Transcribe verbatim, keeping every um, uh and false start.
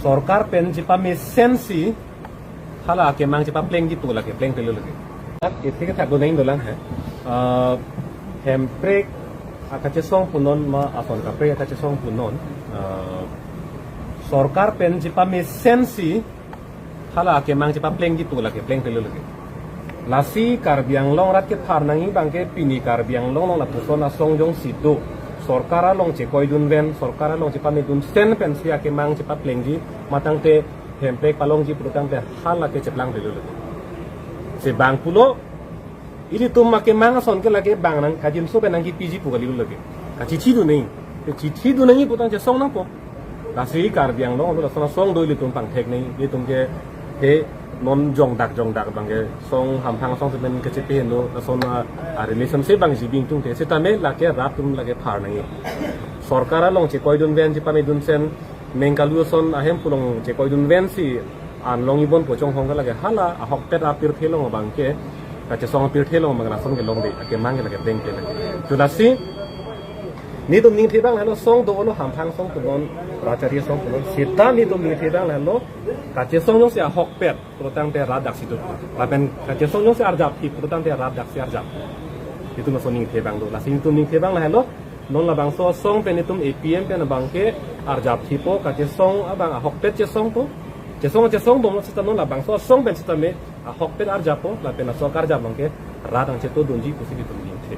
Sorkar pen chepamesensi hala akemang chepaplengji pu lake plengplelo lake. Isi kethak do nangji dolang he. Ah, Hemprek akachesong punon ma ason kaprek akachesong punon. Ah, sorkar pen chepamesensi hala akemang chepaplengji pu lake plengplelo lake. Lasi Karbi Anglong arat kephar nangji abangke pini Karbi Anglong along lapuson asong jongsi do, sorkar along chekoidun ven, sorkar along chepamedun sen pensi akemang chepaplengji, matangte Hemprek palongji putangte hala ke cheplangplelo lake. Si bang pulo, ilitum akemang ason ke lake bang nang kajinso pen nangkipiji pu kalilo lake. Kachithi do nangji. Kachithi do nangji putang chesong nangpo. Lasi Karbi Anglong along lason asong do ilitum pangthek nangji. Ilitum ke he non jongdak jongdak abangke song hamphang song semen kachepeheno lason a, a relationship abang jibing tungte. Sitame lake rat atum lake phar nangji. Sorkar along chekoidun ven chepamedun sen mengkalu ason ahem pulong chekoidun vensi an longji bon pu chonghong ke lake hala ahokpet apirthe along abangke, kachesong apirthe along abang lason kelong de, akemang ke lake plengple lake. To lasi netum ningthe abang lahelo song do-olo, hamphang song punon, rachari song punon, seta netum ningthe abang lahelo kachesong jongsi ahokpet putangte rat daksi do. Lapen kachesong jongsi arjapji putangte rat daksi arjap. Netum lason ningthe abang do. Lasi netum ningthe abang lahelo, non labangso asong pen netum A P M pen abangke arjapjipo, kachesong abang ahokpet chesongpo. Chesong chesong bomlo seta non labangso asong pen sitame ahokpet arjappo, lapen laso akarjap abangke rat angcheto dunji pusi netum ningthe.